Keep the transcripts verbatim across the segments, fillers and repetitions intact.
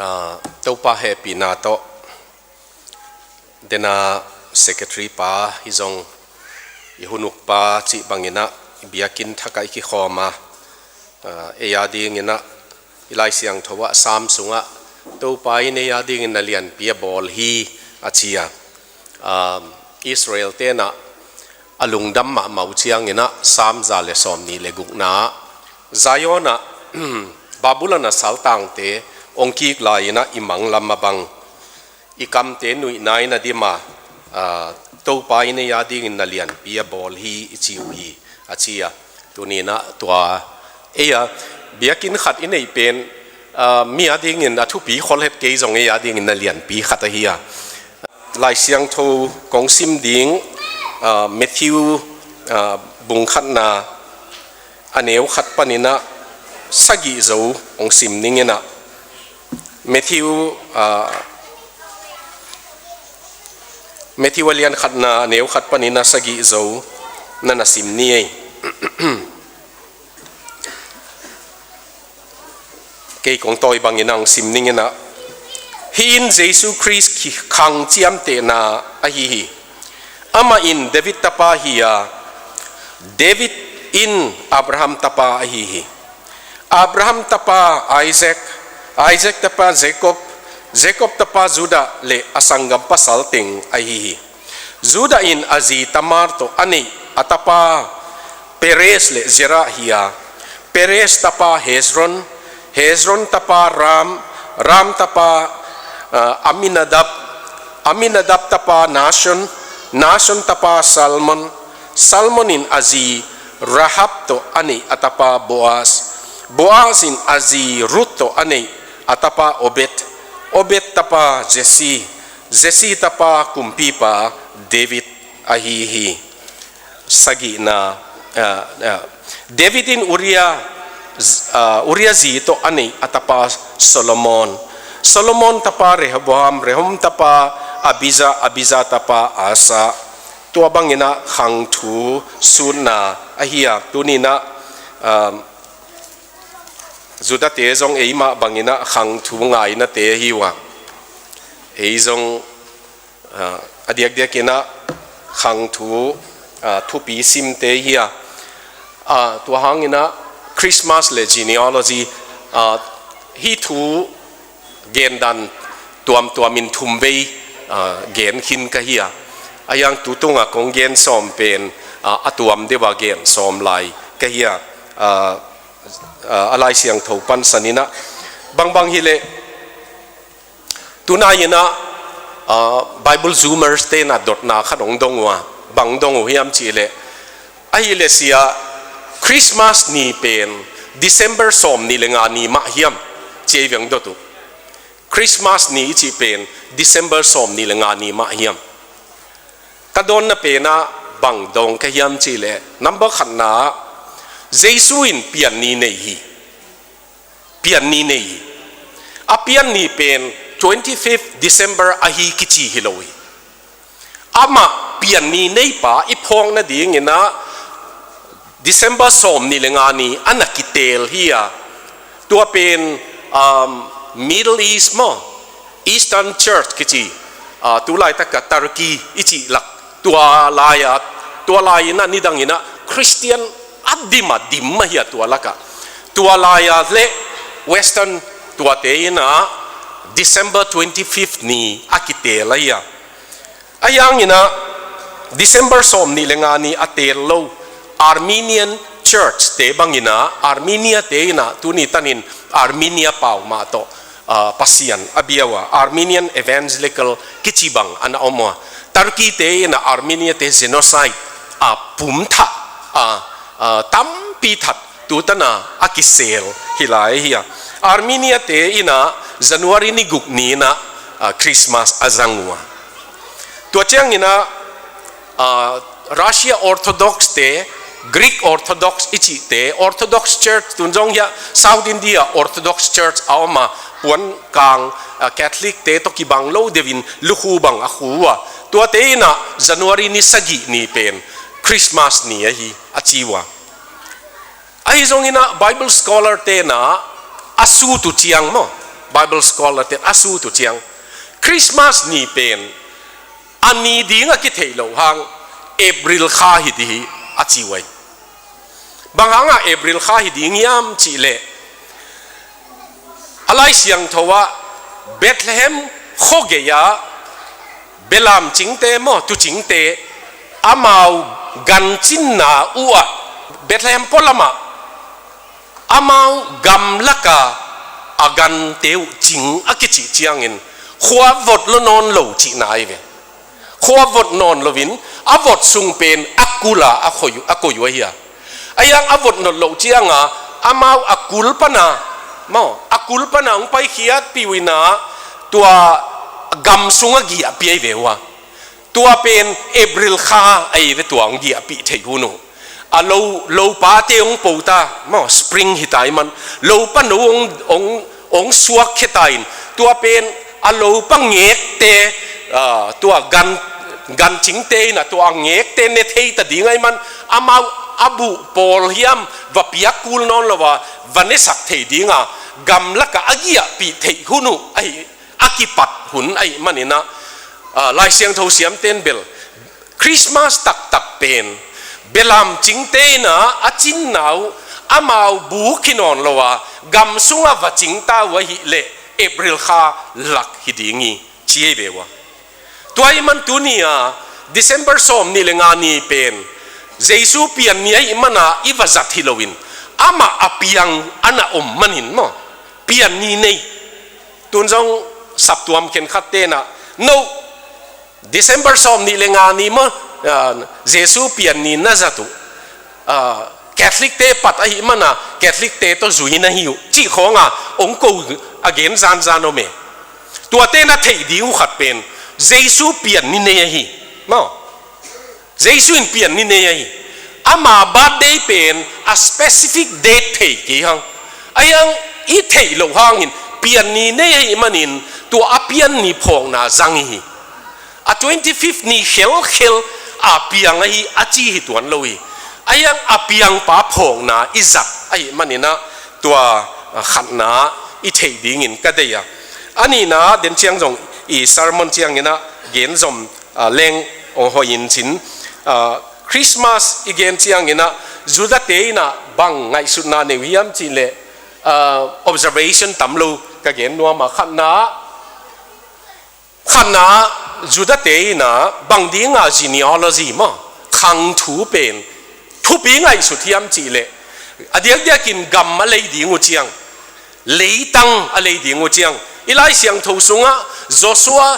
Ah, Topa hehpihna tawh, dena secretary pa hi zong, i hun ukpa cih bangin ah, i biakinn thak ah i kikhawm a, ah, ei a dingin ah, i Lai Siangtho ah Sam sungah, Topa in ei a dingin na lianpi a bawl hi, a ci a. Ah, Israel ten ah, a lungdam mahmah uh ciangin ah, Sam za le sawmnih le gukna ah, Zion ah, Babylon a saltangte hong kik lai-in ah, i mang lam a bang, i kamte nuihna in a dim a, ah, Topa in ei a dingin na lianpi a bawl hi, i ci uh hi, a ci a. Tuni-in ah tua, ei a, biakinn khat i neih pen, ah, mi a dingin a thupi khol het kei zong, ei a dingin na lianpi khat ahi a. Lai Siangtho kong sim ding, ah, Matthew, ah, bung khatna, a neu khat panin ah sagih zo kong sim ning in ah. Matthew, ah, Matthew a lian khatna, a neu khat panin ah sagih zo na na sim ni ei. Kei kong tawi bangin ang sim ning in ah. Hih in Jesu Khrist khi khang ciamtehna ahi hi. Amah in David tapa hi a, David in Abraham tapa ahi hi. Abraham tapa Isaac, Isaac tapa Jacob, Jacob tapa Judah le a sanggam pasal teng ahi hi. Judah in a zi Tamar tawh a neih a tapa Perez le Zerah hi a, Perez tapa Hezron, Hezron tapa Ram, Ram tapa, ah, Aminadab, Aminadab tapa Nahshon, Nahshon tapa Salmon, Salmon in a zi Rahab tawh a neih a tapa Boaz, Boaz in a zi Ruth tawh a neih a tapa Obed, Obed tapa Jesse, Jesse tapa kumpipa David ahi hi. Sagihna, ah, ah, David in Uriah, z-, ah, Uriah zi tawh a neih a tapa Solomon, Solomon tapa Rehoboam, Rehoboam tapa Abijah, Abijah tapa Asa. Tua bangin ah khang thu sutna ahi a, tuni-in ah, ah, Judah-te zong ei mah bangin ah khang thu ngainate ahi uh a. Ei zong, ah, a diakdiakin ah khang thu, ah, thupi simte hi a. Ah, tua hangin ah Christmas le genealogy, ah, hih thu gendan tuamtuamin thumvei, ah, gen khin ka hi a. A hiang tu tungah kong gen sawm pen, ah, a tuam deuh a gen sawm lai ka hi a. Ah, ah, a Lai Siangtho pansanin ah. Bangbang hileh, tunai-in ah, ah, Bible Zoomers-te in ah dotna khat hong dong uh a, bang dong uh hiam cih leh, ahih leh sia, Christmas ni pen December sawmnih le nga ni mah hiam, ci ei veng dot uh. Christmas ni i cih pen December sawmnih le nga ni mah hiam. Ka dawnna pen ah bang dawng ka hiam cih leh, number khatna ah, Jesu in pianni nei hi. Pianni nei hi. A pianni pen twenty-fifth December ahi kici hi lo hi. Amah pianni neipa i phawk nadingin ah December sawmnih le nga ni a na kiteel hi a. Tua pen, um, Middle East maw, Eastern Church kici, ah, tu laitak ah Turkey i cih lak. Tua lai-a, tua lai-in ah nidangin ah Christian a dim a dim mah hi a tua lakah. Tua lai-a le Western tuate in ah December twenty-fifth ni a kiteel ahi a. A hiangin ah December sawmnih le nga ni a teel lo Armenian Church-te bangin ah, Armenia-te in ah tuni tanin Armenia pau mah tawh, ah, Pasian a bia uh a, Armenian Evangelical kici bang a na om uh a. Turkey-te in ah Armenia-te genocide, ah, pum thah, ah, ah, tampi that tu tan ah a kiseel hi lai hi a. Armenia-te in ah January ni guk ni-in ah, ah, Christmas a zang uh a. Tua ciangin ah, ah, Russia Orthodox-te, Greek Orthodox i cihte, Orthodox Church, tun zong hiah South India Orthodox Church a om a, puan kang, ah, Catholic-te tawh kibang lo deuhin lukhu bang a khu uh a. Tuate in ah January ni sagih ni pen Christmas ni ahi a ci uh a. Ahi zongin ah Bible scholar-te in ah a sut uh ciang maw, Bible scholar ten a sut uh ciang, Christmas ni pen a ni ding a kitheih loh hang April kha hi ding hi a ci uh hi. Bang hangah April kha hi ding hiam cih leh, a Lai Siangtho ah Bethlehem khuagei ah belam cingte maw, tuucingte, amau gancinna uh ah, Bethlehem pualamah, amau gamlaka a gante uh cing a kicih ciangin, khua vot lo nawn lo cihna ahi ve. Khua vot nawn loin, a vot sung pen a kul a, a koi, a koi uh ahi a. Ahi hang a vot nawn loh cianga, amau a kul pana, maw, a kul pana hong paikhiatpih uh in ah, tua gam sungah giahpih ahi ve uh a. Tua pen April kha ahi ve, tua hong giahpih theih hun uh. A lo, lopate hong po ta, maw, spring hi ta ahih man. Lopa no hong, hong, hong suakkhia ta in. Tua pen a lopa ngekte, ah, tua gan, gancingte in ah tua a ngekte ne thei ta ding ahih man. Amau a buh pawl hiam va piak kul nawn lo a, va nesak thei dinga, gamlaka a giahpih theih hun uh ahi, a kipat hun ahih manin ah, ah, Lai Siangtho siamten bel Christmas taktak pen belam cingte in ah a cinna uh, amau bu khi nawn lo a, gam sungah va cing ta uh ahih leh April kha lak hi ding hi, ci ahi ve uh a. Tua ahih man tuni a December sawmnih le nga ni pen Jesu pian ni ahih man a i va zat hi loin, amah a piang a na om manin maw, pian ni nei. Tun zong saptuam khenkhatte in ah, no, December sawmnih le nga ni maw, ah, Jesu pian ni na zat uh, ah, Catholic-te pat ahih man a, Catholic-te tawh zui na hi uh, cih khawnga hong ko a gen zanzan om e. Tuate na theih ding uh khat pen Jesu pian ni nei ahi, maw. Jesu in pian ni nei ahi. Ama birthday pen a specific date thei kei hang. Ahi hang i theih loh hangin pian ni nei ahih manin tua a pian ni phawkna zang i hi. A twenty-fifth ni khelkhel a piang ahi a ci hi tuan lo hi. Ahi hang a piangpa phawkna i zat ahih manin ah tua, ah, khatna i theih dingin ka deih a. A nihna den ciang zong i sermon ciangin ah gen zom, ah, leng hong hoih in cin, ah, Christmas i gen ciangin ah Judah-te in ah bang ngaihsutna nei uh hiam cih leh, ah, observation tam lo ka gen nuam a, khatna, khatna Judah-te in ah bang dinga genealogy maw, khangthu pen thupi ngaihsut hiam cih leh, a diakdiakin gam a lei ding uh ciang, leitang a lei ding uh ciang, i Lai Siangtho sungah Joshua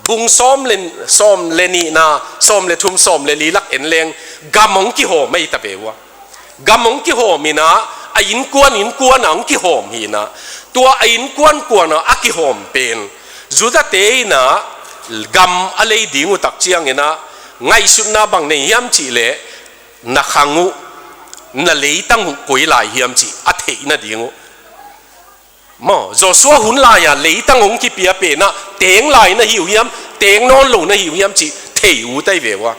bung sawm le, sawm le nihna, sawm le thum, sawm le li lak en leng gam hong kihawm ahi ta ve uh a. Gam hong kihawm in ah, a innkuan innkuan ah hong kihawm hi in ah, tua a innkuan kuan ah a kihawm pen Judah-te in ah gam a lei ding uh tak ciangin ah ngaihsutna bang nei hiam cih leh, na khang uh, na leitang uh koi lai hiam cih a theih nading uh. Maw, Joshua hun lai-a leitang hong kipia pen ah teng lai na hi uh hiam, teng nawn lo na hi uh hiam cih thei uh tai ve uh a.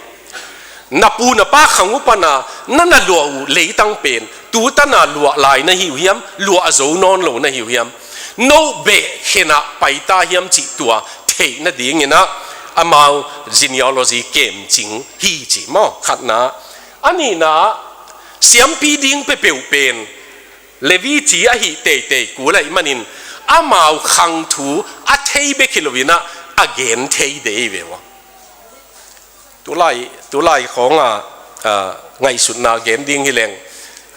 Na pu na pa khang uh pana na na luah uh leitang pen tu tana luah lai na hi uh hiam, luah zo nawn lo na hi uh hiam, no beh khenah pai ta hiam cih tua theih nadingin ah amau genealogy kemcing hi ci maw, khatna. A nihna, siampi ding peuhpeuh pen Levi ci ahi teitei kul ahih manin amau khangthu a thei bek hi loin ah a gen thei dei ve uh a. Tulai, tulai khawnga, ah, ngaihsutna gen ding hi leng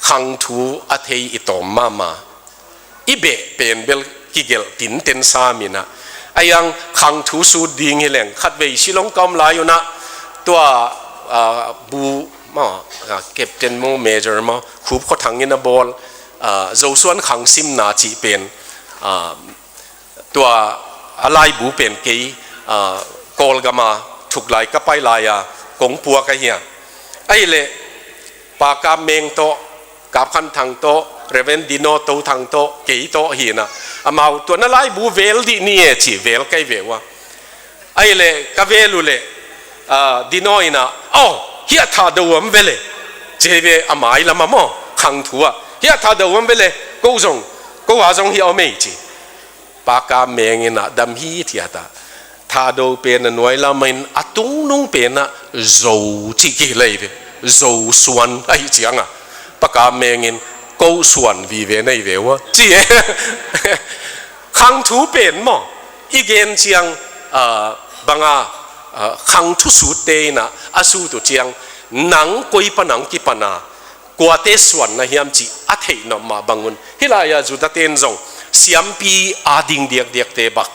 khangthu a thei i tawm mahmah. I beh pen bel kigelh tinten sam in ah, ahi hang khangthu sut ding hi leng khatvei Shillong ka om lai un ah tua, ah, bu maw, ah, captain maw, major maw, Khup Khua Thang in a bawl, ah, Zosuan khang simna cih pen, ah, tua a laibu pen kei, ah, Kawlgam a thuk lai ka pai lai-a kong puak ahi a. Ahih leh Pa Kap Meng tawh, Kap Khan Thang tawh, Reverend Dino To Thang tawh, kei tawh hi in ah, amau tua na laibu vel dih ni e ci vel kai ve uh a. Ahih leh ka vel uh leh, ah, Dino in ah, "Oh, hiah Thado om ve le," ci hi ve, a mai lam ah maw, khangthu ah, "Hiah Thado om ve le, ko zong, ko a zong hiah om ei," ci. Paka mengin ah dam hithiat ah, Thado pen a nuai lam in a tungnung pen ah Zo ci kihel hi ve. Zo suan ahi ciang ah Paka mengin ko suan vive na hi ve ua ci e. Khang thu pen maw, i gen ciang, ah, banga, ah, khang thusutte in ah a sut uh ciang, nang koi pan ah hong kipan a, kuate suan na hiam cih a theih nop mah bangun, hih lai-ah Judah ten zong siampi a ding diakdiakte bang,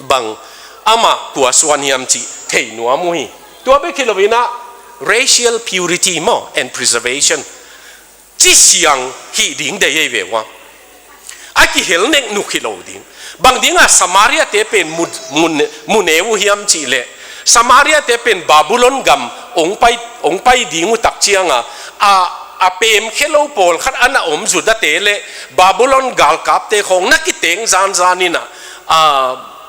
bang, amah kua suan hiam cih thei nuam uh hi. Tua bek hi lo in ah racial purity maw and preservation, ci siang hih ding deih hi ve ua. A kihel neknuk hi lo ding. Bang ding ah Samaria-te pen mu, mu, mu neu uh hiam cih leh, Samaria-te pen Babylon gam hong pai, hong pai ding uh tak ciang ah, a, a pemkhia lo pawlkhat a na om Judah-te leh Babylon galkapte khawng na kiteng zanzan in ah, a,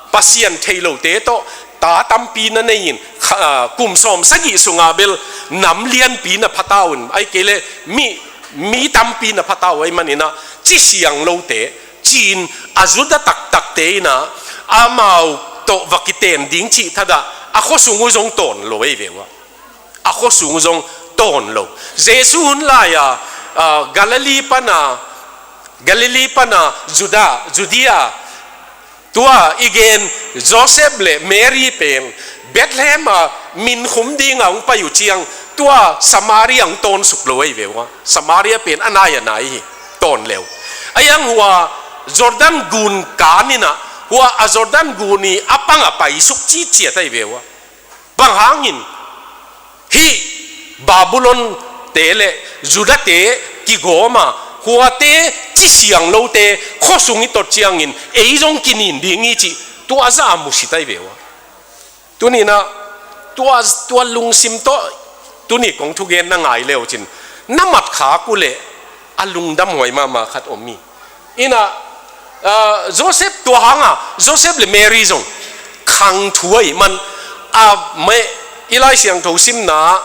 Pasian thei lote tawh ta tampi na nei in, kha, a, kum sawmsagih sungah bel nam lianpi na pha ta un, ahih kei leh mi, mi tampi na pha ta uh ahih manin ah, ci siang lote, ci-in a Judah taktakte in ah amau tawh va kiten ding cih thadah a khuasung uh zong tawn lo hi ve ua. A khuasung uh zong tawn lo. Jesu hun lai-a, a, Galilee pan a, Galilee pan a Judah, Judea, tua i gen Joseph leh Mary pen Bethlehem ah minkhum ding ah hong pai uh ciang, tua Samaria hong tawnsuk lo hi ve ua. Samaria pen a nai a nai hi, tawn lo. Ahi hang hua Jordan gun kan in ah, hua a Jordan gun i a pang ah paisuk citciat ahi ve ua. Bang hangin, hih Babylon-te leh Judah-te kigawm a, huate ci siang lote khuasung i tot ciangin ei zong kinin ding hi cih tua zah a musit ahi ve ua. Tuni-in ah tua, tua lungsim tawh tuni kong thugen na ngai le uh cin, na mat khak uh leh a lungdam huai mahmah khat om hi. In ah, ah, Joseph tua hang a, Joseph leh Mary zong khang thu ahih man, a, mah, i Lai Siangtho simna ah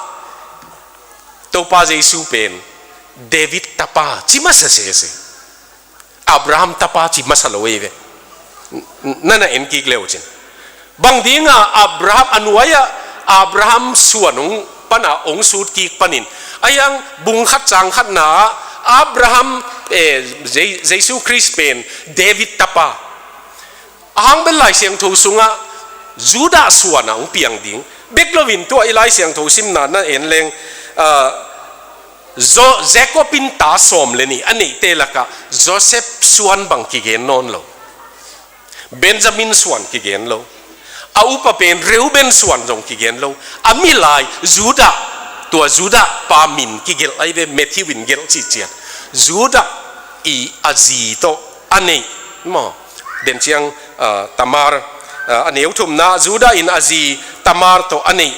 Topa Jesu pen David tapa ci masa sese. Abraham tapa ci masa lo hi ve. N-, na na en kik le uh cin. Bang ding a Abraham a nuai-ah Abraham suan hong pan a hong sut kik panin, ahi hang bung khat cang khatna ah Abraham, eh, Je-, Jesu Khrist pen David tapa. A hang bel Lai Siangtho sungah Judah suan ah hong piang ding. Bek lo in tua i Lai Siangtho simna na en leng, ah, Jo-, Jacob in ta sawm le nih a neihte lakah Joseph suan bang kigen nawn lo. Benjamin suan kigen lo. A upa pen Reuben suan zong kigen lo. A milai Judah, tua Judah pa min kigelh ahi ve, Matthew in gelh cihciat. Judah i a zi tawh a neih maw. Den ciang, ah, Tamar, ah, a neu thumna, Judah in a zi Tamar tawh a neih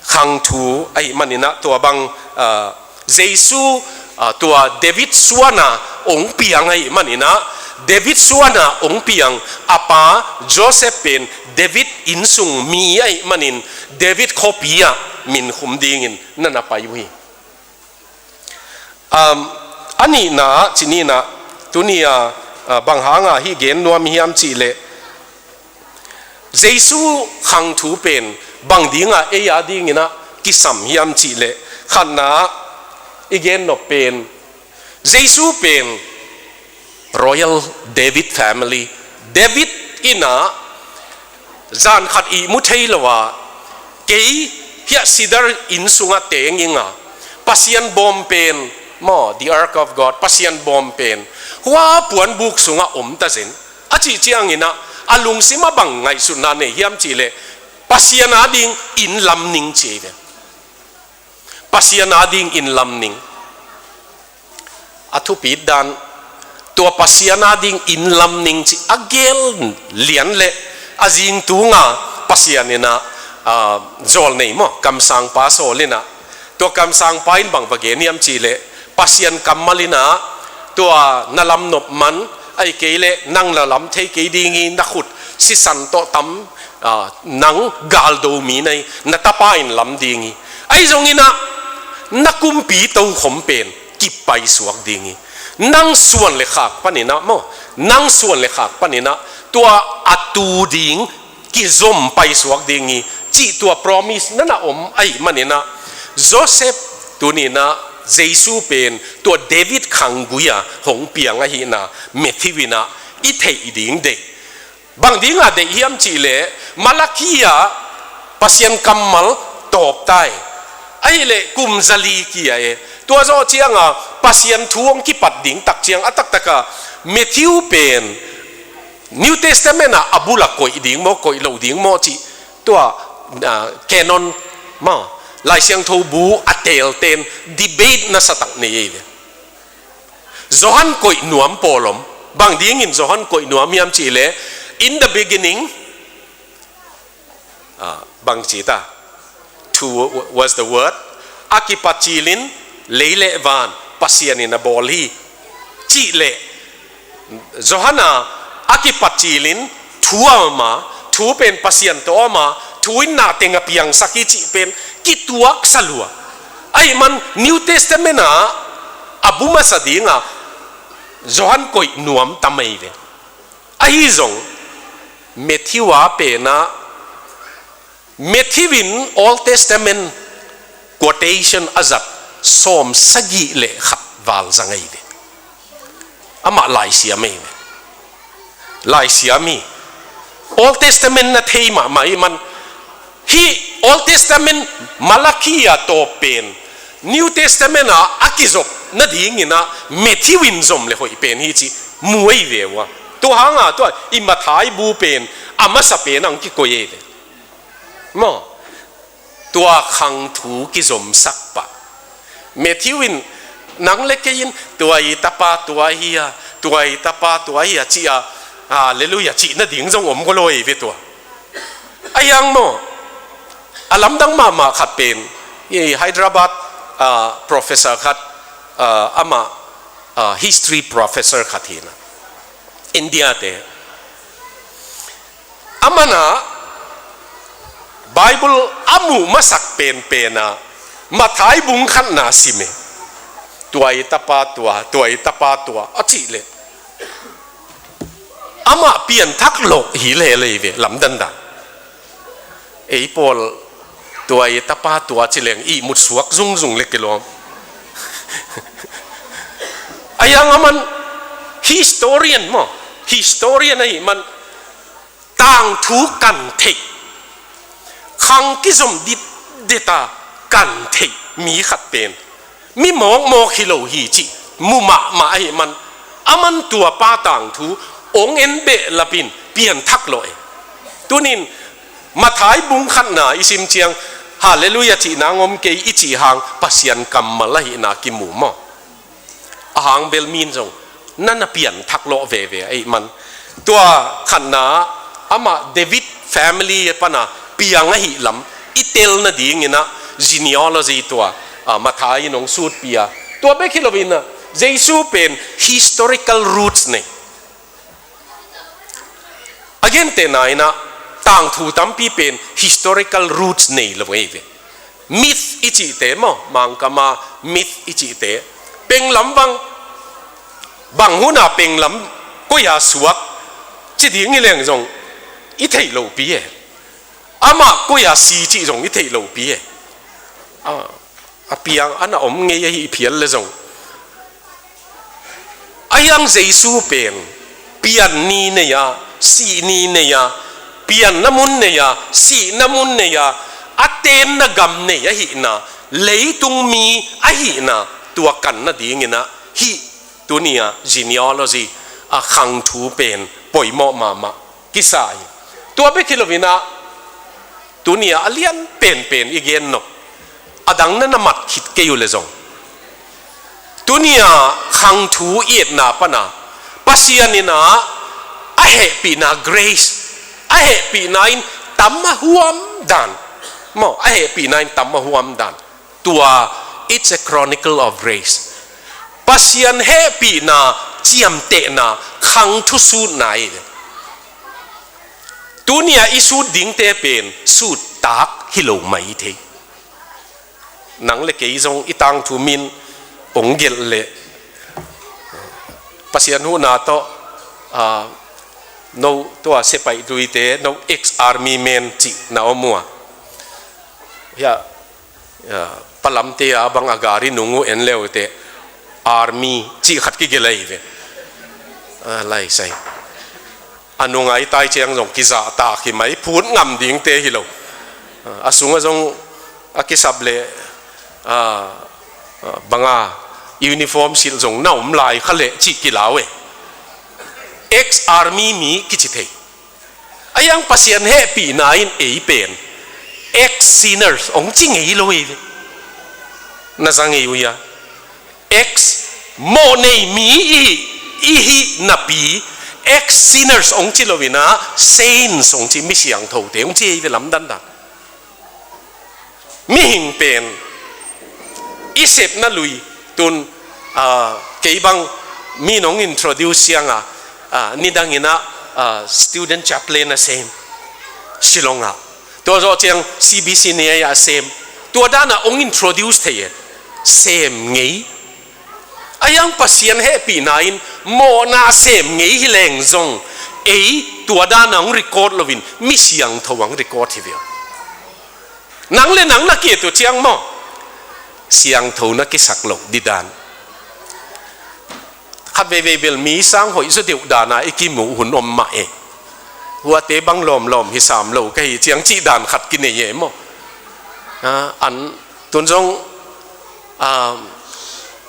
khang thu ahih manin ah, tua bang, ah, Jesu, ah, tua David suan ah hong piang ahih manin ah, David suan ah hong piang a pa Joseph pen David innsung mi ahih manin, David khuapi ah minkhum dingin na na pai uh hi. Um, a nihna ah, ci nihna, tuni a, ah, bang hang a hih gen nuam hiam cih leh, Jesu khang thu pen bang ding a ei a dingin ah kisam hiam cih leh, khatna ah i gen nop pen, Jesu pen Royal David family, David in ah zan khat ihmu thei lo a, kei hiah sidar inn sungah teng ing a, Pasian bawm pen maw, the Ark of God, Pasian bawm pen hua puanbuk sungah om ta zen, a cih ciangin ah, a lungsim ah bang ngaihsutna nei hiam cih leh, Pasian a ding inn lam ning ci hi ve. Pasian a ding inn lam ning. A thupit dan, tua Pasian a ding inn lam ning cih a gel lian leh, a zing tung a Pasian in ah, ah, zawl nei maw, kamsangpa sawl in ah, tua kamsangpa in bang va gen hiam cih leh, Pasian kammal in ah, tua na lam nop man, ahih kei leh nang na lam thei kei ding hi, na khut sisan tawh tam, ah, nang galdo mi na hi, na tapa in lam ding hi. Ahi zongin ah, na kumpi tokhom pen kip paisuak ding hi. Nang suan leh khak panin ah maw, nang suan le khak paninah tua a tu ding kizom paisuak ding hi, cih tua promise na na om ahih maninah, Joseph tuninah Jesu pen tua David khanggui-a hong piang ahihna Matthew inah i theih ding deih. Bang dingah deih hiam cihleh, Malakhi-ah Pasian kammal tawp tai. Ahihleh kum zali kia e. Tua zawh cianga Pasian thu hong kipat ding tak ciang a taktaka Matthew pen New Testament ah a bula koih ding maw, koih lo ding maw cih tua, ah, canon maw, Lai Siangtho bu a teelten debate nasatak nei ei ve. Johan koih nuam pawl om. Bang dingin Johan koih nuam hiam cihleh, in the beginning, ah, bang ci ta, two was the word, a kipat cilin lei le van Pasian in a bawl hi. Cihleh Johan a, a kipat cilin thu a om a, thu pen Pasian tawh a om a, thu in na teng a piangsak hi cih pen kituaksa lua. Ahih man New Testament ah a bu masa dinga Johan koih nuam tam ei ve. Ahi zong Matthew a penah, Matthew in Old Testament quotation a zat sawm sagih le khat val zang ei ve. Amah laisiam ei ve. Laisiam hi. Old Testament na thei mahmah ahih man, hih Old Testament Malakhi a tawp pen New Testament ah a kizop nadinginah Matthew in zom le hoih pen hi cih mu ei ve uh a. Tua hanga tua i Matthai bu pen a masa pen ang kikoih ei ve. Maw? Tua khang thu kizomsak pah. Matthew in nang le kei in tua i tapa tua hi a, tua i tapa tua hi a, ci a, Halleluiah cih nading zong om golo ei ve tua. A hiang maw? A lamdang mahmah khat pen, i Hyderabad, ah, professor khat, ah, amah, ah, history professor khat hinah. India te. Amanah Bible a muh masak penpenah Matthai bung khatna sim e. Tua i tapa tua, tua i tapa tua, a cih leh. Amah pianthak loh hi lelei ve, lamdandan. Ei pawl tua i tapa tua ci leng ihmut suak zungzung le kilawm. A hiang aman historian maw, historian ahih man tangthu kan theih, khang kizom ditdita kan theih mi khat pen mi mawkmawk hi lo hi cih mu mahmah ahih man, aman tua pa tangthu ong en behlapin pianthak lawh e. Tunin Matthai bung khatna i sim ciang Halleluiah cihna ngom kei i cih hang Pasian kammal ahihna kimu maw? A hang bel min zong na na pianthak lawh veve ahih man. Tua khatna amah David family pana piang ahih lam i tel nadinginah genealogy tua, ah, Matthai in hong sutpih a. Tua bek hi loinah Jesu pen historical roots nei. A gentehna inah tangthu tampi pen historical roots nei lo ei ve. Myth i cihte maw, Mangkama myth i cihte. Penglam bang, bang huna penglam koi-a suak ci ding i leng zong i theih lopi e. Amah koi-a si cih zong i theih lopi e. Ah, a piang a na om ngei ahi phial le zong. A hiang Jesu pen pian ni nei a, sih ni nei a, pianna mun nei a, sihna mun nei a, a tenna gam nei ahihna, leitung mi ahihna, tua kan nadinginah hih tuni-a genealogy a khang thu pen poimawh mahmah kisa hi. Tua bek hi loinah tuni-a a lian penpen i gen nop, a dang na na mat khit kei uh le zong, tuni-a khang thu i etna pana Pasian inah a hehpihna grace, a hehpihna in tam a huam dan maw, a hehpihna in tam a huam dan. Tua, it's a chronicle of grace. Pasian hehpihna ciamtehna khang thusutna hi. Tuni-a i sut dingte pen sut tak hi lo mai thei. Nang le kei zong i tangthu min ong gelh leh Pasian huhna tawh ah, no tua sepaih luite, no ex-army men cih na om uh a. Hia, ah, palamte a bang a gari nung uh en leute, army cih khat kigelh ahi ve. Ah, lai sai. A nungai tai ciang zong kizahtak hi mai, phut ngam dingte hi lo. Ah, a sungah zong a kisap leh, ah, ah, banga uniform silh zong na om lai kha leh cih kilau e. Ex-army mi kici thei. A iang Pasian hehpihna in ei pen ex-sinners hong ci ngei lo ei ve. Na za ngei uh hia? Ex, mawh nei mi i hih, i hih napi, ex-sinners hong ci lo in ah, saints hong ci, mi siangthote hong ci ei ve lamdandan. Mihing pen i sepna lui tun, ah, kei bang mi nong introduce ciang a, ah, nidang in ah, ah, student chaplain a sem Shillong ah. Tua zawh ciang C B C ni a sem. Tua dan ah hong introduce thei e. Sem ngei. A iang Pasian hehpihna in mawhna sem ngei hi leng zong, ei tua dan a hong record lo in, mi siangtho a hong record hi ve. Nang le nang na ki-et uh ciang maw, siangtho na kisak loh ding dan. Khat veivei bel mi sang hoih zaw deuh dan a i kimuh hun om mah e. Huate bang lawmlawm hi sam lo ka hi ciang cih dan khat kinei e maw. Ah, an tun zong, ah,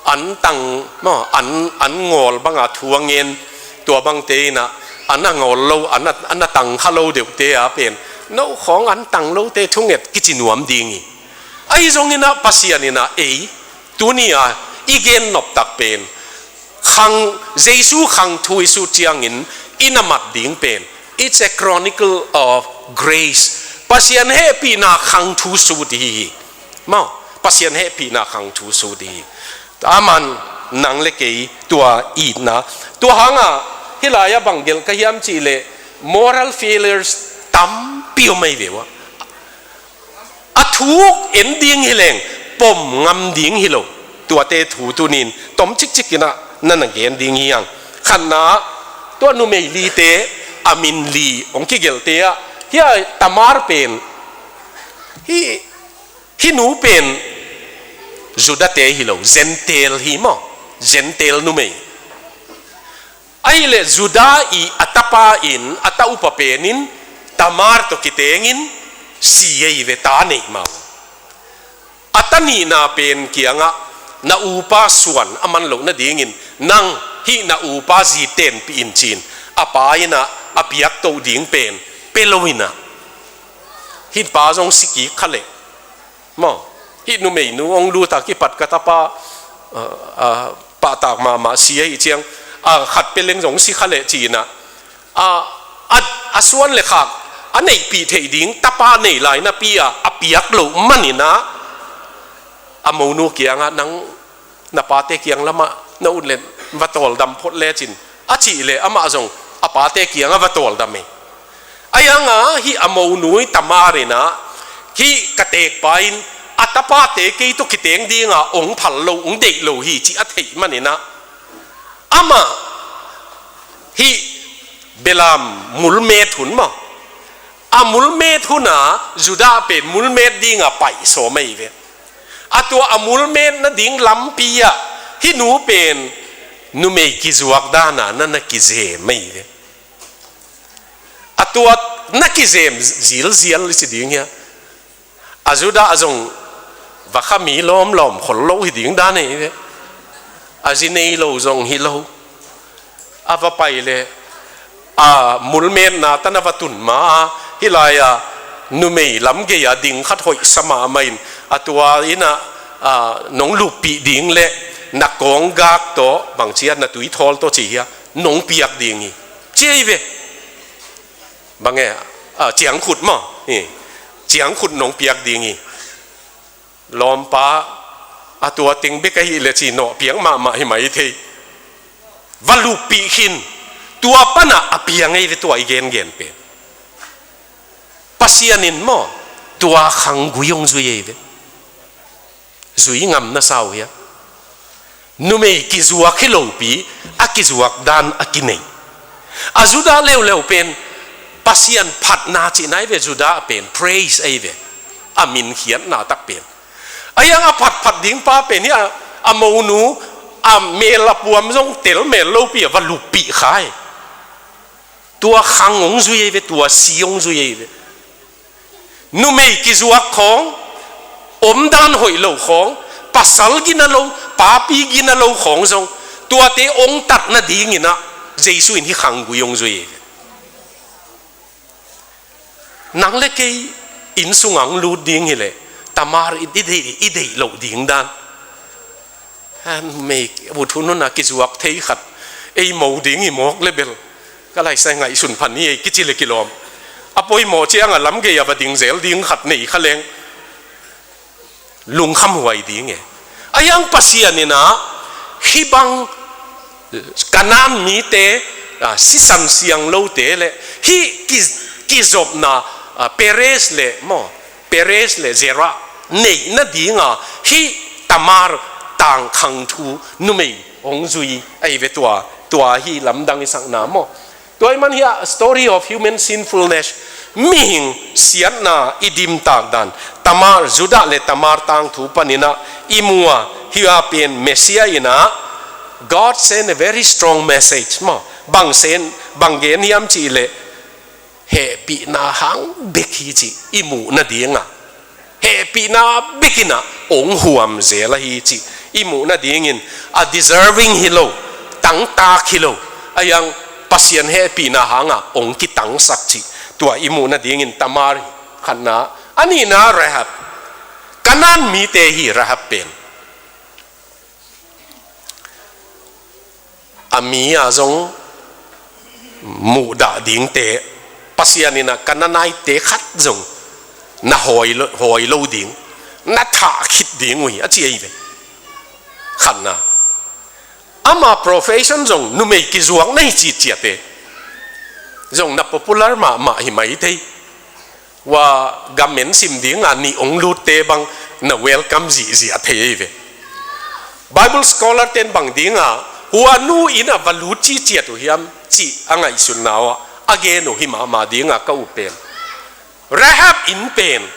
an tang maw, an, an ngawl banga thu a ngen, tua bangte in ah, an a ngawl lo, an a, an a tang kha lo deuhte a pen, no khawng an tang lote thunget kici nuam ding hi. Ahi zongin ah Pasian in ah ei tuni a i gen noptak pen, khang, Jesu khang thu i sut ciangin i na mat ding pen, it's a chronicle of grace. Pasian hehpihna khang thu sut hi hi. Maw, Pasian hehpihna khang thu sut hi hi. Aman nang le kei tua itna. Tua hanga hih lai-ah bang gelh ka hiam cih leh, moral failures tampi om ahi ve ua. A thuk en ding hi leng pom ngam ding hi lo. Tuate thu tunin tom cikcik in ah na na gen ding hi hang. Khatna, tua numei lite, a min li hong kigelhte ah, hih a Tamar pen, hih, hih nu pen Judate hi lo, Gentile hi maw, Gentile numei. Ahih leh Judah i a tapa in, a ta upa pen in Tamar tawh kitengin si ei ve, ta neih mah uh. A ta nihna pen kiangah, na upa suan a man loh nadingin nang hih na upa zi tenpih in ci-in a pa in ah a piaktoh ding pen pia lo in ah, hih pa zong si kik kha leh maw, hih numeinu hong lut a kipat ka tapa, ah, ah, pahtak mahmah si ahih ciang, ah, khat pia leng zong si kha leh ci-in ah, ah, a, a suan le khak a neihpih theih ding tapa nei lai napi-a a piak loh manin ah, a monu kiangah, nang na pate kiang lamah na ut leh va tawldam phot lecin, a cih leh amah zong a pate kiangah va tawldam e. Ahi hanga hih a monu i Tamar in ah, hih ka tekpa in a tapate kei tawh kiteng dinga hong phal lo, hong deih lo hi cih a theih manin ah, amah hih belam mulmet hun maw, a mulmet huna Judah pen mulmet dinga pai sawm ahi ve. A tua a mulmet nading lampi-ah hih nu pen numei kizuak dana na na kizem ahi ve. A tua na kizem zilzial i ci ding hia? A Judah zong va kha mi lawmlawm khol lo hi ding dan ahi ve. A zi nei lo zong hi lo. A va pai leh a mulmetna tan a va tun ma a, hih lai-a numei lam gei-a ding khat hoih sa mahmah in, a tua in ah, ah, nong luppih ding leh na kawnggak tawh, bangci a, na tuithawl tawh ci hia, nong piak ding hi, ci ahi ve. Bang e, ah, ciangkhut maw, hi, ciangkhut nong piak ding hi. Lawmpa, a tua teng bek ahih leh ci nawh, piang mahmah hi mai thei. Va luppih khin, tua panah a piang ahi ve, tua i gengen pen. Pasian in maw, tua khanggui hong zui ahi ve. Zui ngam na sa uh hia? Numei kizuak hi lopi, a kizuak dan a kinei. A Judah leuleu pen Pasian phatna cihna ahi ve, Judah pen praise ahi ve, a min khiatna tak pen. A hiang a phatphat ding pa pen hi a, a monu a mel a puam zong tel mel lopi a va luppih khai. Tua khang hong zui ahi ve, tua si hong zui ahi ve. Numei kizuak khawng, omdan hoih lo khawng, pasal gina lo, papi gina lo khawng zong, tuate hong tat nadingin ah Jesu in hih khanggui hong zui hi. Nang le kei inn sungah hong lut ding hileh Tamar i, i deih, i deih loh ding dan. Numei ut hun hun a kizuak thei khat ei mo ding hi mawk le bel ka laisai ngaihsun phan hi ei kici le kilawm. A poimawh ciang a lam gei a va ding zel ding khat nei kha leng lungkham huai ding e. A hiang Pasian in ah hih bang Kanaan mite, a, sisan siang lote le hih ki, kizopna, a, Perez le maw, Perez le Zerah neih nadinga hih Tamar tangkhang thu numei hong zui ahi ve, tua, tua hi lamdang i sakna maw. Tua ahih man hih a story of human sinfulness, mihing siatna i dimtak dan, Tamar, Judah le Tamar tangthu panin ah i mu a, hih a pen Messiah in ah God send a very strong message maw. Bang send, bang gen hiam cih leh hehpihna hang bek hi cih i muh nadinga, hehpihna bek in ah hong huam zel ahi cih i muh nadingin, a deserving hi lo, tangtak hi lo, a hiang Pasian hehpihna hangah hong kitangsak cih tua i muh nadingin Tamar hi khatna. A nihna Rahab, Kanaan mite hi Rahab pen. A mi a zong muhdah dingte, Pasian in ah Kanaan-te khat zong na hawi lo, hawi lo ding, na thah khit ding uh hi a ci ahi ve. Khatna. Ama profession zong numei kizuak na hi citciat e. Zong na popular mahmah hi mai thei. Wa gam en sim dinga nih hong lutte bang na welcome zihziah thei ahi ve. Bible scholar ten bang dinga hua nu inn ah va lut citciat uh hiam cih a ngaihsutna uh ah a gen uh hi mahmah dinga ka up pen. Rahab inn pen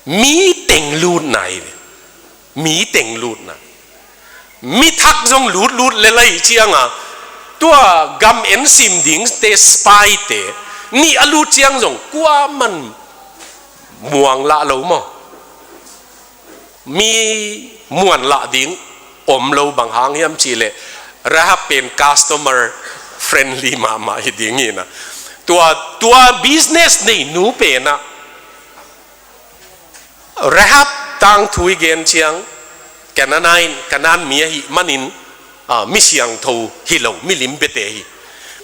mi teng lutna ahi ve. Mi teng lutna. Mi thak zong lutlut lel ahih cianga tua gam en sim dingte spy-te nih a lut ciang zong kuaman muang lah lo maw. Mi muan lah ding om lo, bang hang hiam cih leh Rahab pen customer friendly mahmah hi ding hi na. Tua, tua business nei nu pen ah Rahab tangthu i gen ciang, Kanaan, Kanaan mi ahih manin, a, mi siangtho hi lo, milim biate hi.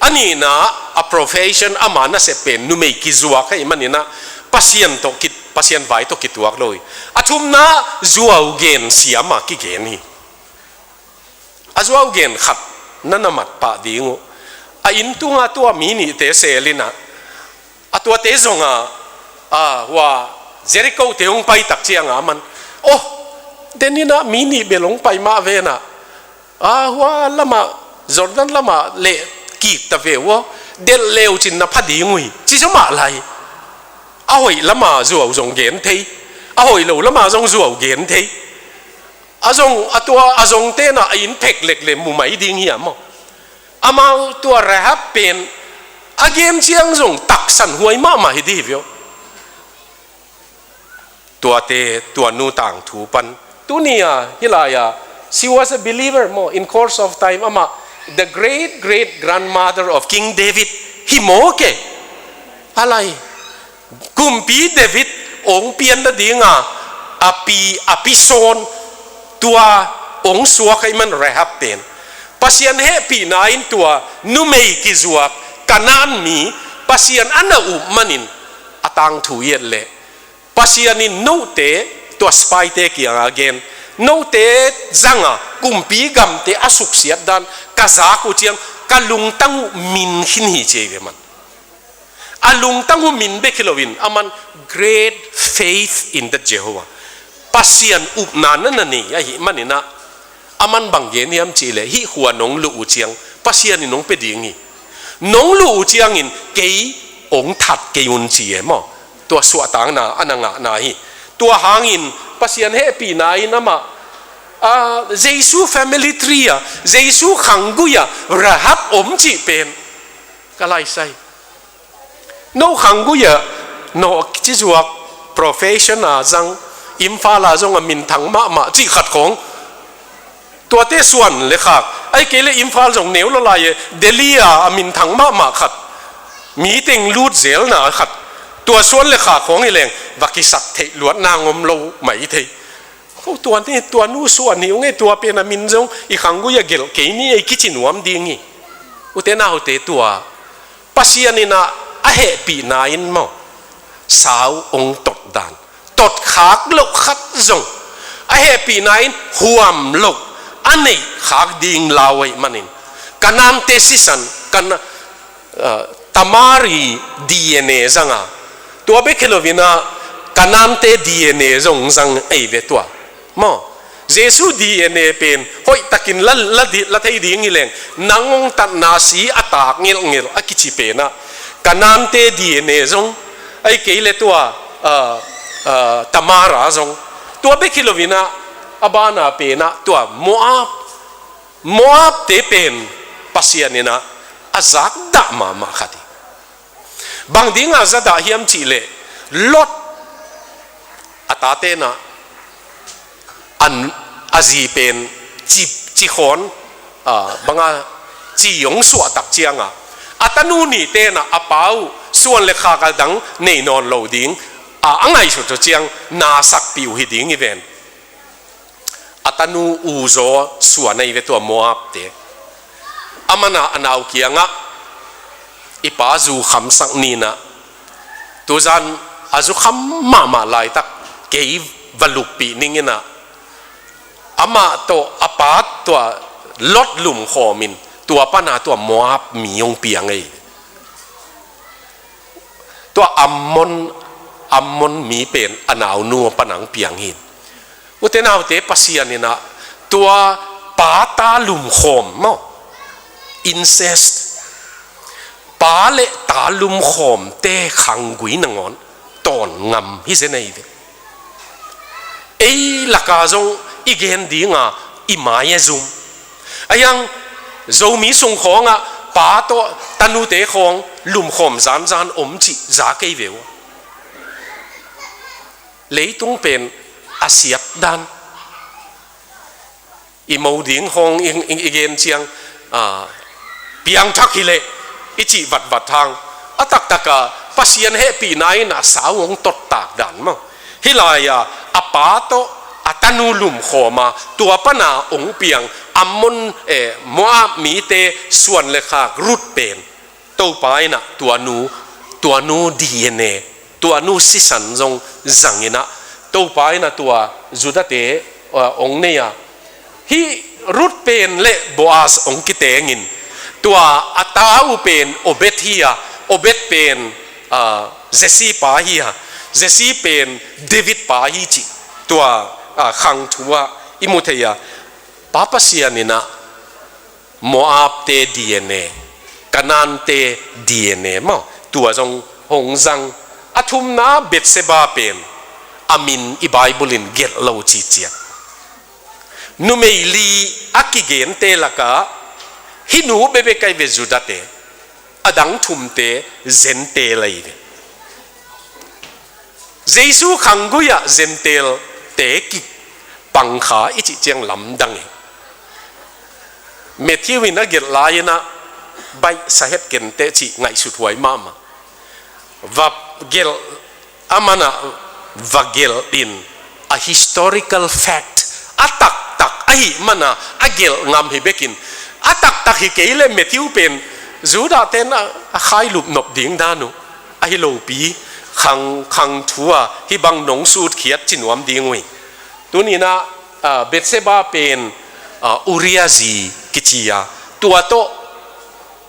A nihna, a profession ama nasep pen numei kizuak ahih manin ah, Pasian tawh ki, Pasian vai tawh kituak lo hi. A thumna, zuau gen siam a kigen hi. A zuau gen khat na na mat pah ding uh. A inn tunga tua mi nihte sel in ah, a tuate zong a, a, hua Jericho-te hong pai tak cianga aman, oh, den in ah mi nih bel hong pai mah ve na, a, hua lamah, Jordan lamah leh kik ta ve uh aw, delh leu cin na pha ding uh hi, ci zaw mah lai. A hoih lama zuau zong gen thei, a hoih lo lama zong zuau gen thei. A zong, a tua, a zong tena a inn phek lek le mu mai ding hiam maw? Amau tua Rahab pen a gen ciang zong taksan huai mahmah hi dih hi viau. Tuate, tua nu tangthu pan. Tuni a, hih lai a, she was a believer maw, in course of time, amah, the great great grandmother of King David, hi maw ke? A lai. Kumpi David hong pian nadinga a pi, a pi sawn tua hong suak ahih man Rahab pen Pasian hehpihna in tua numei kizuak Kanaan mi Pasian a na up manin a tangthu i et leh Pasian in note tua spy-te kiangah a gen, note zanga kumpi gamte a suksiat dan ka zak uh ciang ka lungtang uh min khin hi ci hi ve man. A lungtang uh min bek hi loin aman great faith in the Jehovah. Pasian upna na na nei ahih manin ah aman bang gen hiam cih leh hih khua nong luh uh ciang Pasian in hong pia ding hi. Nong luh uh ciangin kei hong that kei un ci e maw. Tua suahtakna a na ngahna hi. Tua hangin Pasian hehpihna in amah, ah, Jesu family tree ah, Jesu khanggui ah Rahab om cih pen ka laisai. No khanggui ah, no cizuak profession a zang, Imphal ah zong a minthang mahmah cih khat khawng. Tuate suan le khak, ahih kei leh Imphal zong neu lo lai e, Delhi ah a minthang mahmah khat, mi teng lut zelna khat, tua suan le khak khawng hi leng va kisak theih luat nang om lo mai thei. Ko tua ni, tua nu suan hi ung e, tua pen a min zong i khanggui ah gelh kei ni ei kici nuam ding hi. Ute naute, tua Pasian in a, a hehpihna in maw, sau hong tot dan, tot khak loh khat zong a hehpihna in huam loh a neih khak ding lau ahih manin, Kanaan-te sisan, Kana-, ah, Tamar i D N A zang a, tua bek hi lo in a, Kanaan-te D N A zong zang ei ve tua maw. Jesu D N A pen hoihtakin la, la di, la thei ding hi leng, nang hong tatna si a tak ngelhngelh a kici pen ah, Kanaan-te D N A zong, ahih kei leh tua, ah, ah, Tamar a zong, tua bek hi lo in a, a ban a pen ah tua Moab, Moab-te pen Pasian in a, a zakdah mahmah khat hi. Bang ding a zakdah hiam cih leh, Lot a tate in a, an, a zi pen ci, ci khawn, ah, bang a, ci hong suah tak ciang a, a tanu nihte in a, a pa uh suan le khak a dang nei nawn lo ding a, a ngaihsut uh ciang na sakpih uh hi ding hi ven. A tanu Uzaw suan ei ve tua Moab-te. Aman a, a nau kiangah, i pa zu khamsak ni in a, tuzan a zu kham mahmah laitak kei va luppih ning in a, amah tawh a pa tua Lot lumkhawm in, tua pan a tua Moab mi hong piang ei. Tua Ammon, Ammon mi pen a naunu pan a hong piang hi. Ute naute, Pasian in a, tua pa ta lumkhawm maw, incest, pa le ta lumkhawmte khanggui nangawn tawn ngam hi zen ei ve. Ei lak a zong i gen ding a, i mai a zum. Ahih hang Zomi sung khawng ah pa tawh tanute khawng lumkhawm zanzan om cih za kei ve uh. Leitung pen a siat dan. I mo ding khawng i, i, i gen ciang, ah, piangthak hi leh i cih vatvat hang, a taktak a Pasian hehpihna in a sau hong tot tak dan maw. Hih lai a, a pa tawh a tanu lumkhawm a, tua pan a hong piang Ammon, eh, Moab mite suan le khak Ruth pen, Topa in a tua nu, tua nu D N A, tua nu sisan zong zang in a, Topa in a tua Judah-te, ah, hong nei a. Hih Ruth pen le Boaz hong kitengin, tua a ta uh pen Obed hi a, Obed pen, ah, Jesse pa hi a, Jesse pen David pa hi cih tua, ah, khangthu ah i mu thei a. Pa Pasian in a Moab-te D N A, Kanaan-te D N A maw, tua zong hong zang. A thumna Bathsheba pen a min i Bible in gelh lo cihciah. Numei li a kigente lak a hih nu bekbek ahi ve, Judah-te, a dang thumte Gentile ahi ve. Jesu khanggui ah Gentile-te kipang kha i cih ciang lamdang hi. Matthew in a gelh lai-in a baihsa het kei inteh cih ngaihsut huai mahmah. Va gelh, aman a va gelh in a historical fact, a taktak ahih man a a gelh ngam hi bekin, a taktak hi kei leh Matthew pen Judah-te'n a, a khailup nop ding dan uh ahi lopi, khang, khangthu a hih bang nong sutkhiat ci nuam ding uh hi. Tuni-in a, ah, Bathsheba pen, ah, Uriah zi kici a, tua tawh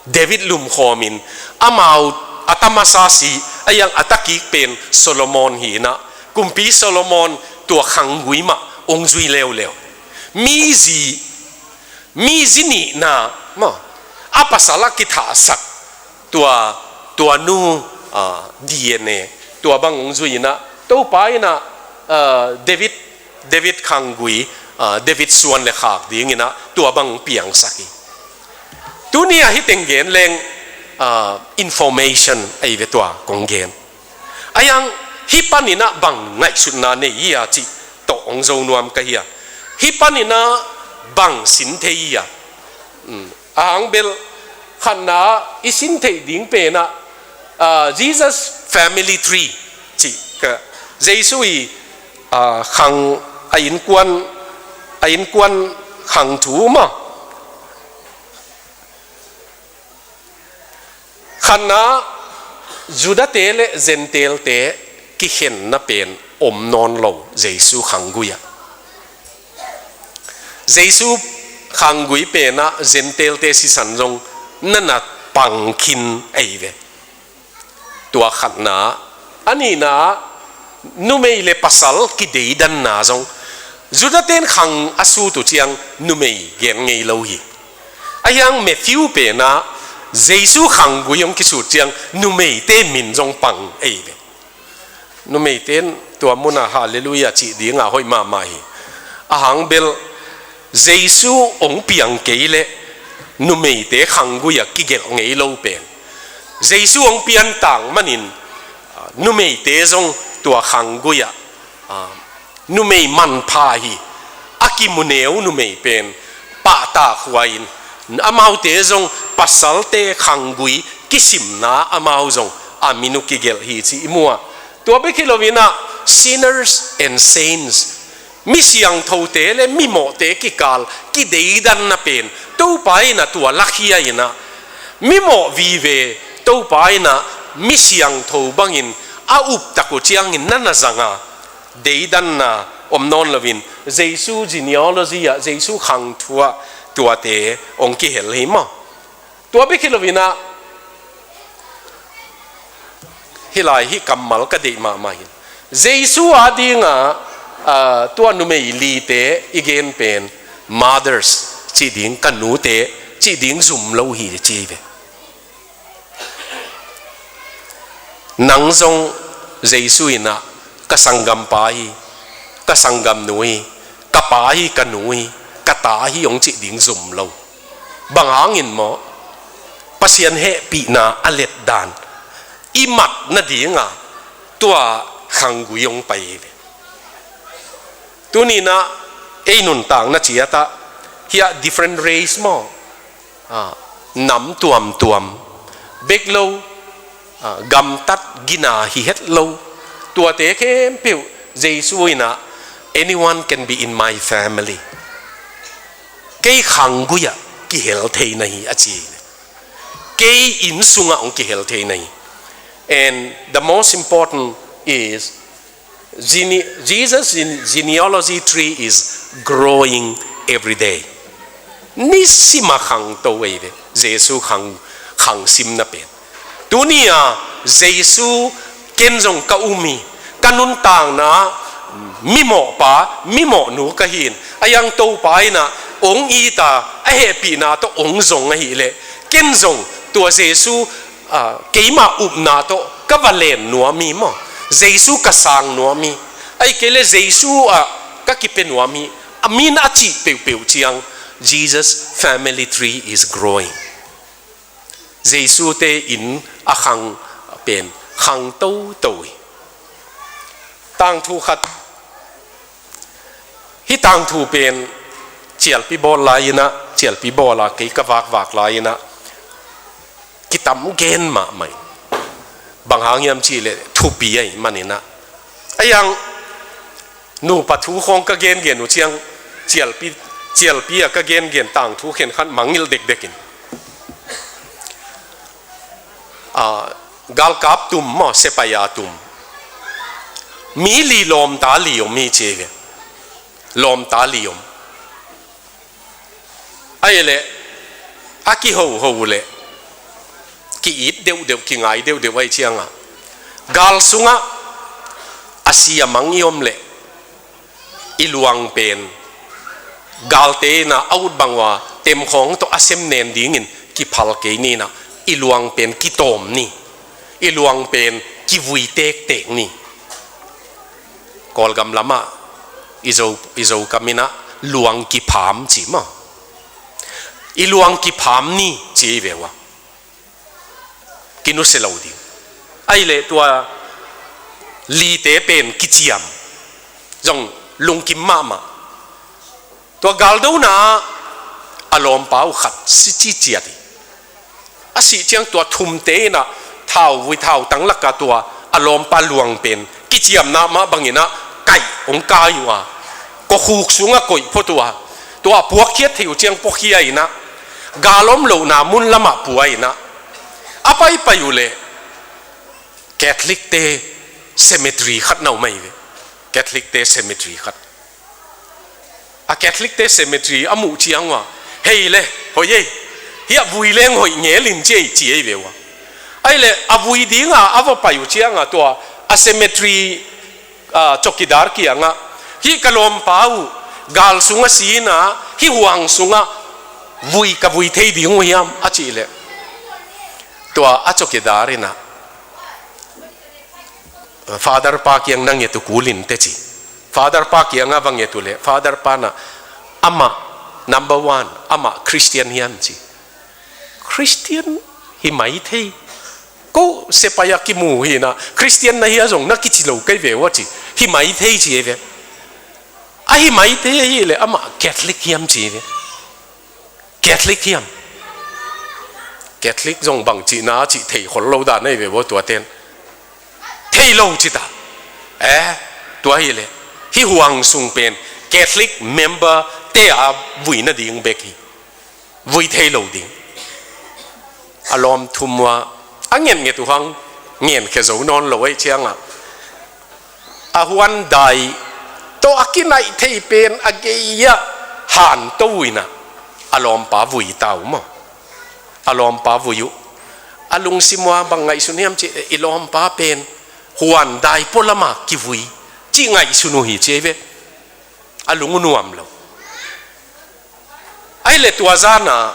David lumkhawm in, amau a ta masa si, a yang a ta kik pen Solomon hi-in a, Kumpi Solomon tua khanggui mah hong zui leuleu. Mi zi, mi zi nihna maw, a pasal a kithahsak tua, tua nu, ah, D N A, tua bang hong zui in ah, Topa in ah, ah, David, David khanggui, ah, David suan le khak ding in ah, tua bang hong piangsak hi. Tuni a hih teng gen leng, ah, information ahi ve tua kong gen. Ahi hang hih panin ah bang ngaihsutna nei hi a cih tawh hong zo nuam ka hi a. Hih panin ah bang sin thei hi a. Um, a hang bel khatna i sin theih ding pen ah, ah, Jesus family tree cih ka, Jesu i, ah, khang, a innkuan, a innkuan khang thu maw. Khatna, Judate le Gentailte kikhenna pen om nawn lo Jesu khanggui ah. Jesu khanggui pen ah Gentailte sisan zong na na pang khin ahi ve. Tua khatna, a nihna, numei le pasal kideidanna zong. Judate in khang a sut uh ciang numei gen ngei lo hi. Ahi hang Matthew pen ah Jesu khanggui hong kisut ciang numeite min zong pang ahi ve. Numeite in tua mun ah Halleluiah cih ding a hoih mahmah hi. A hang bel Jesu hong piang kei leh numeite khanggui ah kigelh ngei lo pen. Jesu hong pian tang manin, ah, numeite zong tua khanggui ah, ah, numei manpha hi, a kimu neu numei pen pahtakhuai in, amaute zong pasalte khanggui kisimna amau zong a min uh kigelh hi cih i mu a. Tua bek hi lo in ah sinners and saints, mi siangthote le mi mawhte kikal kideidanna pen Topa in ah tua lakhia in ah, mi mawh vive Topa in ah mi siangtho bangin a uptak uh ciangin na na zang a, deidanna om nawn loin Jesu genealogy ah, Jesu khang thu ah tuate hong kihel hi maw. Tua bek hi lo in ah, hih lai hih kammal ka deih mahmah hi. Jesu a ding a, ah, tua numei lite i gen pen mothers cih ding, ka nute cih ding zum lo hi ci ve. Nang zong Jesu in ah ka sanggampa hi, ka sanggamnu hi, ka pa hi, ka nu hi, ka ta hi hong cih ding zum lo. Bang hangin maw? Pasian hehpihna a letdan i mat nading a tua khanggui hong pai hi ve. Tuni in ah ei nuntakna ciat ah, hih ah different race maw, ah, nam tuamtuam, bek lo, ah, gamtat gina hi het lo, tuate khempeuh Jesu in ah, "Anyone can be in my family." Kei khanggui ah kihel thei na hi a ci. Kei inn sungah hong kihel thei na hi. And the most important is, gene-, Jesus' gene-, genealogy tree is growing every day. Nisim a khangto ahi ve, Jesu khang, khangsimna pen. Tuni a Jesu ken zong ka um hi, ka nuntakna mimawhpa, mimawhnu ka hi in, a yang Topa in ah hong it a, a hehpihna tawh hong zong ahih leh, ken zong tua Jesu, ah, keima upna tawh ka va len nuam hi maw? Jesu ka sang nuam hi. Ahih kei leh Jesu ah ka kipia nuam hi. A min a cih peuhpeuh ciang, Jesus family tree is growing. Jesu te inn a khang pen khang toto hi. Tangthu khat, hih tangthu pen cialpi bawl lai in ah, cialpi bawl a kei ka vakvak lai in ah, kitam gen mahmah hi. Bang hang hiam cih leh thupi ahih manin ah. A yang nupa thu khawng ka gengen uh ciang, cialpi, cialpi a ka gengen tangthu khen khat mangngilh dekdek in. Ah, galkap tum maw, sepaih a tum. Mi li lawmta li om hi ci ve. Lawmta li om. Ahih leh, a kihoho leh, ki-it deuhdeuh, kingai deuhdeuh ahih ciangah, gal sungah a si a mang i om leh, i luang pen galte in ah a ut bang uh a temkhawng tawh a sem nen dingin kiphal kei ni in ah, i luang pen kitawm ni, i luang pen kivui tektek ni. Kawlgam lamah i Zo, i Zo kam in ah luang kipham ci maw. I luang kipham ni ci ei ve ua. Kinusia lo ding. Ahih leh tua lite pen kiciam zong lungkim mahmah. Tua galdona a lawmpa uh khat si ci ciat hi. A sih ciang tua thumte in ah thauvui thautang lakah tua a lawmpa luang pen kiciamna mah bangin ah kaih hong kai uh a, kawkhuk sungah koih phot uh a, tua a puakkhiat theih uh ciang puakhia in ah, gal om lohna mun lamah pua in ah, a paipai uh leh Catholic-te cemetery khat na om ahi ve. Catholic-te cemetery khat. A Catholic-te cemetery a muh ciang ua, "Hei le, hoih ei, hiah vui leng hoih ngel in," ci ei, ci ei ve ua. Ahih leh a vui dinga a va pai uh cianga tua a cemetery, ah, chowkidar kiangah, "Hih ka lawmpa uh gal sungah si in ah, hih huang sungah vui, ka vui thei ding uh hiam?" a cih leh, tua a chowkidar in ah, Father pa kiang na nget uh kul in teh ci. Father pa kiangah va nget uh leh Father pa in ah, "Amah, number one, amah Christian hiam?" ci. "Christian hi mai thei. Ko sepaih ah kimu hi in ah, Christian na hia zong na kici lo kei ve ua," ci. "Hi mai thei," ci ei ve. "A hi mai thei ahih leh amah Catholic hiam?" ci ei ve. "Catholic hiam?" Catholic zong bang cihna a cih thei khol lo dan ahi ve ua tuate'n. Thei lo ci ta. Eh, tua hi leh hih huang sung pen Catholic member-te a vui nading bek hi. Vui thei lo ding. A lawm thum ua a ngetnget uh hang ngenkhia zo nawn lo ahih ciangah, a huandai tawh a kinaih thei pen a gei-ah hanto uh in ah, a lawmpa vui ta uh maw. A lawmpa vui uh. A lungsim ua bang ngaihsun hiam cih leh, "I lawmpa pen huandai pualama kivui," cih ngaihsun uh hi ci ei ve. A lung uh nuam lo. Ahih leh tua zana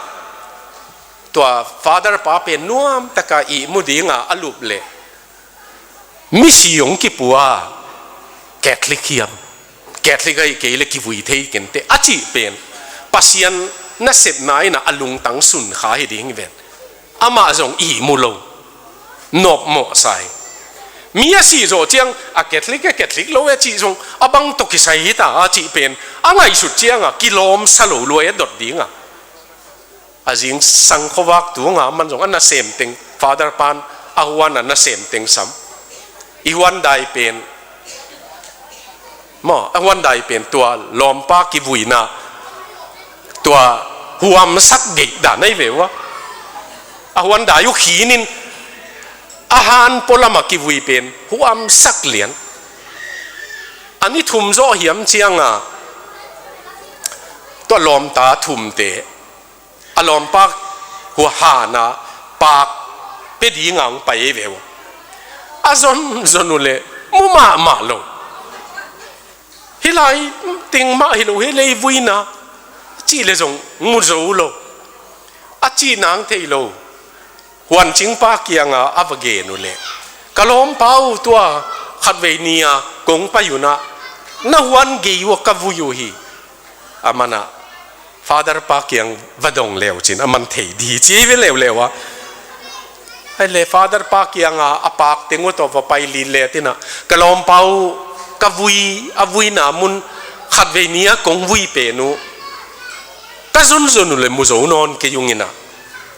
tua Father pa pen nuamtaka ihmu dinga a lup leh, "Misi hong kipua, Catholic hiam? Catholic ahih kei leh kivui thei ken teh," a cih pen Pasian nasepna in ah a lungtang sunkha hi ding hi ven. Amah zong ihmu lo, nopmawh sa hi. Mi a sih zawh ciang, "A Catholic e, Catholic lo e," cih zong a bang tawh kisai hi ta a cih pen a ngaihsut cianga kilawmsa lo lua e dot dinga. A zingsang khuavak tunga aman zong a nasem teng, Father pan a huan a nasem teng sam. I huandai pen maw, a huandai pen tua lawmpa kivuina tua huamsak geih dan ahi ve ua. A huandai uh khinin a han pualama kivui pen huamsak lian. A ni thum zawh hiam cianga tua lawmta thumte a lawmpa hua hana pak pia dinga hong pai ei ve uh. A zonzon uh leh mu mahmah lo. Hih lai teng mah hi lo hi, lei vuina cih leh zong mu zo lo. A cih nang thei lo. Huancingpa kianga a va gen uh leh, "Ka lawmpa uh tua khatvei ni-a kong pai un ah na huan gei uh ah ka vui uh hi." Aman ah Father pa kiang va dong leucin aman thei di ci ve leuleu a. Ahih leh Father pa kianga a pak teng uh tawh va pai lin le tinah, "Ka lawmpa uh ka vui, a vuina mun khatvei ni-a kong vui pen uh ka zonzon uh leh mu zo nawn kei ung inah,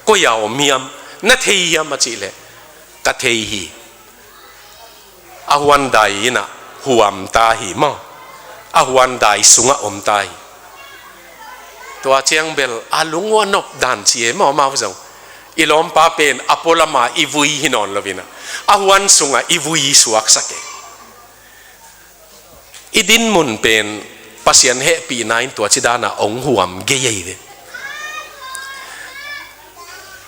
koi-a om hiam, na thei hiam?" a cih leh, "Ka thei hi. A huandai inah huam ta hi maw. A huandai sungah om ta hi." Tua ciang bel a lung uh a nop dan ci e maw, amau zong. I lawmpa pen a pualama i vui hi nawn lo inah, a huan sungah i vui suaksak e. I dinmun pen Pasian hehpihna in tua ci dana hong huam gei ahi ve.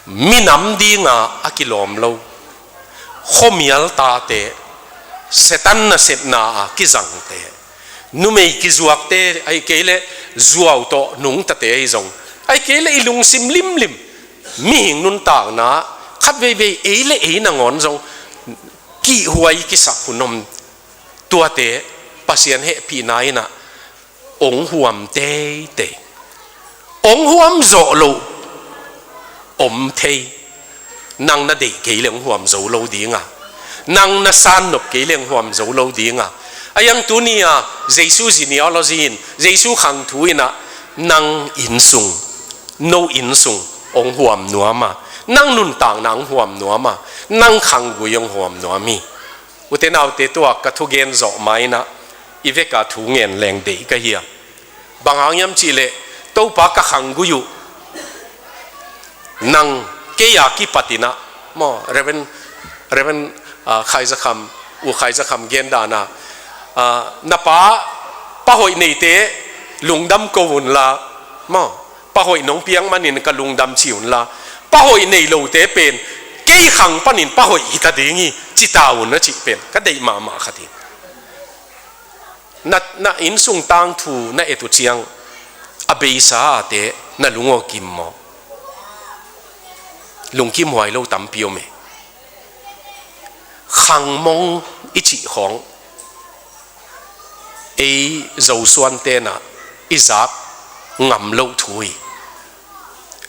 Minam dinga a kilawm lo, khuamial tate, Satan nasepna a kizangte, numei kizuakte, ahih kei leh zuau tawh nungtate ahi zong, ahih kei leh i lungsim limlim Mihing nuntakna khat veivei ei le ei nangawn zong kihhuai kisak hun om, tuate Pasian hehpihna in ah ong huam teitei. Ong huam zawh loh om thei. Nang na deih kei leh ong huam zo lo ding a, nang na san nop kei leh ong huam zo lo ding a. Ahi hang tuni-a Jesu genealogy in, Jesu khang thu in ah nang innsung, no innsung ong huam nuam a, nang nuntakna ong huam nuam a, nang khanggui ong huam nuam hi. Ute naute, tua ka thugen zawh ma in ah i vek a thu ngen leng deih ka hi a. Bang hang hiam cih leh Topa, ka khanggui uh nang, kei a kipat in ah maw, Reverend, Reverend, ah, Khai Za Kham, U Khai Za Kham gen dan a, ah, na pa, pa hoih neite lungdam ko un la maw, pa hoih nong piak manin ka lungdam ci un la, pa hoih nei lote pen kei khang panin pa hoih hi ta ding hi, ci ta un, a cih pen ka deih mahmah khat hi. Na, na innsung tangthu na et uh ciang a beisa-ate na lung aw kim maw? Lungkimhuai lo tampi om e. Khangmong i cih khawng ei Zosuante in ah i zak ngam loh thu hi.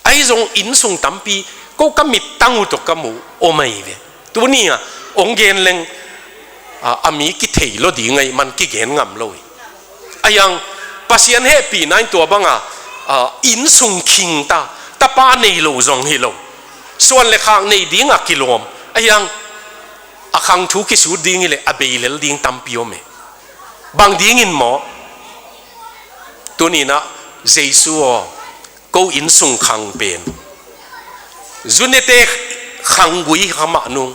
Ahi zong innsung tampi, ko ka mittang uh tawh ka muh om ahi ve. Tuni-a ong gen leng, a, a mi kithei lo ding ahih man kigen ngam lo hi. Ahi hang Pasian hehpihna in tua banga, a, innsung khing ta, tapa nei lo zong hi lo, suan le khak nei dinga kilawm. Ahi hang a khang thu kisut ding hileh a bei lel ding tampi om e. Bang dingin maw? Tuni-in ah Jesu aw, ko innsung khang pen zunete khanggui hi kha mah nung,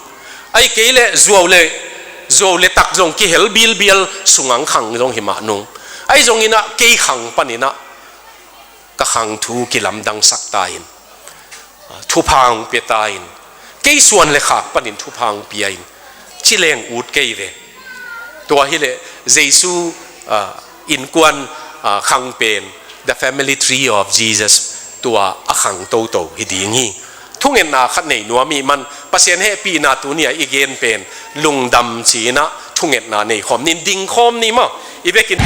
ahih kei leh zuau le, zuau le tak zong kihel bilbial sungang khang zong hi mah nung, ahi zongin ah kei khang panin ah ka khang thu kilamdangsak ta in, thupha hong pia ta in, kei suan le khak panin thupha hong pia in, ci leng ut kei ve. Tua hileh Jesu, ah, innkuan, ah, khang pen, the family tree of Jesus, tua a khang toto hi ding hi. Thungetna khat nei nuam ahih man, Pasian hehpihna tuni-a i gen pen lungdam ci-in ah thungetna nei khawm ni, ding khawm ni maw? I vekin